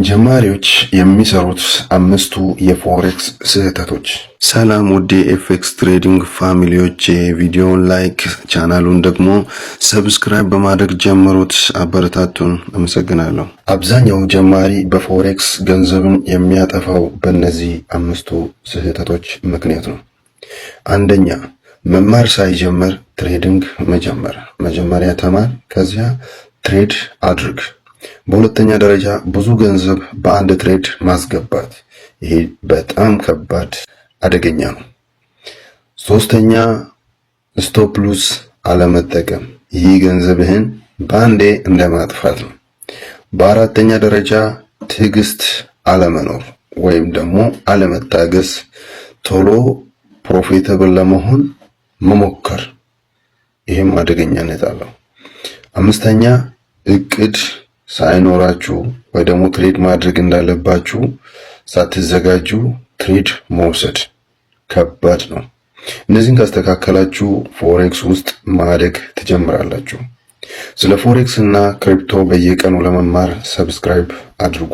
ጀማሪዎች የሚሰሩት አምስቱ የ forex ስህተቶች። ሰላም ውድ የ FX trading family ዎች፣ ቪዲዮውን like ቻናሉን ደግሞ subscribe በማድረግ ጀምሩት፣ አበረታቱን። አመሰግናለሁ። አብዛኛው ጀማሪ በ forex ገንዘብን የሚያጠፋው በእነዚህ አምስቱ ስህተቶች ምክንያት ነው። አንደኛ፣ መማር ሳይጀምር trading መጀመር። መጀመሪያ ተማር፣ ከዚያ trade አድርግ። በሁለተኛ ደረጃ ብዙ ገንዘብ በአንድ trade ማስገባት፣ ይሄ በጣም ከባድ አደገኛ ነው። ሶስተኛ፣ stop loss አለመጠቀም፣ ይህ ገንዘብህን በአንዴ እንደማጥፋት ነው። በአራተኛ ደረጃ ትዕግስት አለመኖር ወይም ደግሞ አለመታገስ፣ ቶሎ profitable ለመሆን መሞከር፣ ይህም አደገኛነት አለው። አምስተኛ፣ እቅድ ሳይኖራችሁ ወይ ደግሞ trade ማድረግ እንዳለባችሁ ሳትዘጋጁ trade መውሰድ ከባድ ነው። እነዚህን ካስተካከላችሁ forex ውስጥ ማደግ ትጀምራላችሁ። ስለ forex እና crypto በየቀኑ ለመማር subscribe አድርጉ።